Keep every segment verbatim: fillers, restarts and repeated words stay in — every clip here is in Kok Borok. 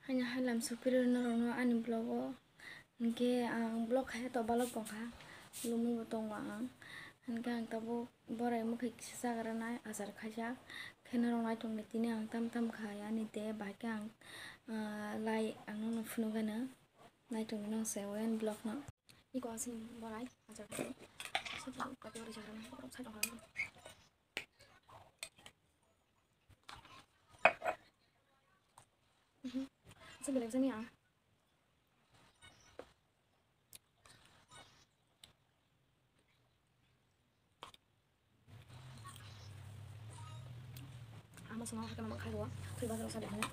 Haino hai lam sukphirwi norokno ani vlog o. Hinkhe ang vlog khai to balok tongkha, lumui bo tongo ang. Hinkhe ang tabuk borai mwkhai kisa chagranai achar khaijak. Khe norok naitongdi tini ang tam tam khai ani de, bahai khe ang, ah, lai ang nono phunukgano. Naitongdi nang se o ani vlog no. Iko aswk borai achar khai. Aswk kati ori chagranai borok sai tongkha. Mhm. Aswk belai bwsani ang. Ama swngo hakhe mamang khai rwo, twi bazar o sa de hwnwi.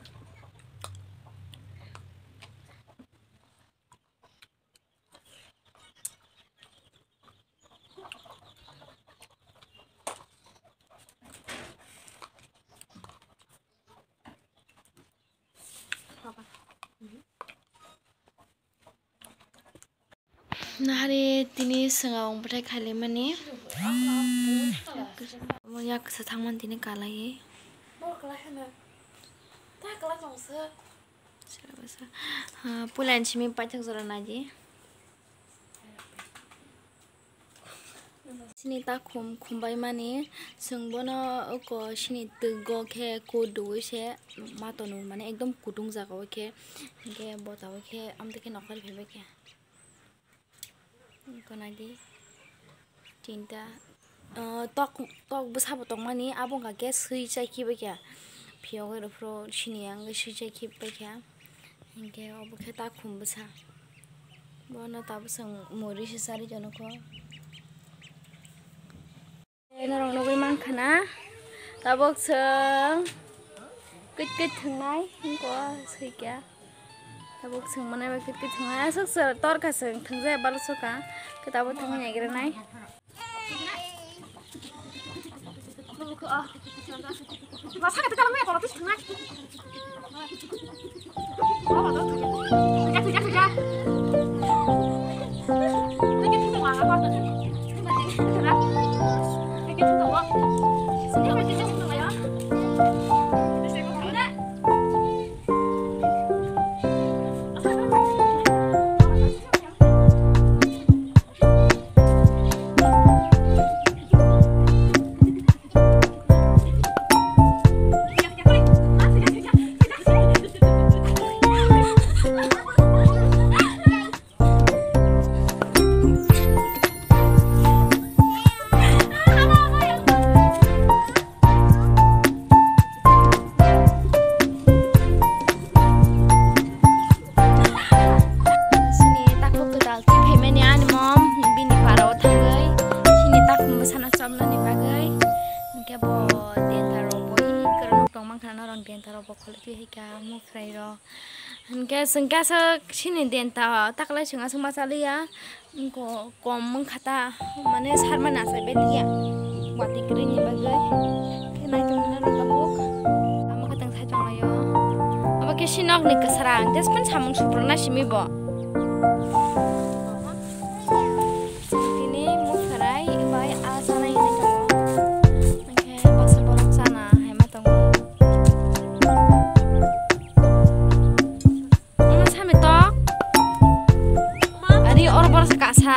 Nahari tini swnga wng bwthai khailaimani. Omo yak kwsa thangmani tini kalaiwi. Ah, puila ni simi paithak jora naidi. Chini takhum khumbai mani, chwng bono oko chini twgo khe kuduwi se ma tonu, mane ekdom kutung jaga o khe, hinkhe bota o khe amtwi khe nokol phaibai khe. Eko naidi tinta, ah, tok, tok bwsa bo tongmani, abo wngkha khe swi chai khibai khe, phiyogwi rw phuru sini ya wngwi swi chai khibai khe. Hinkhe obo khe takhum bwsa. Bono tabuk chwng muri se chari tongo kho. Norok nugwi mankha na, tabuk chwng kwit kwit thwngnai, hinkhe swi khe. Tabuk chwng manai bai kwit kwit thwngnai, aswk se torkha chwng thwngjak balusuka, khe tabuk thwngwi naigra nai. Chini takhuk kwtal twi phaimani ani mom bini para o thangwi chini takhum bwsano chopnani bagwi, hinkhe bo denta rok bo ui kwrwngno tongmankha norok denta rok bo khwlwtwi hai kha muphrai rok. Hinkhe chwng kaisa chini denta taklai chwng aswk ma chaliya, wngkha kom wngkha ta, mane sarmani achai bai liya, watwi kwrwini bagwi. Khe naitongmani rwngkha buk, tamo khe tong sai tonglaio. Abo khe sinokni kwsrang, tei phano samung suprana simi bo. Tini mukhwrai bai a chanai hinwi tongo. Hinkhe baksa borok chana hai ma tongo. Ono sami tok. Ari oro borok se kasa.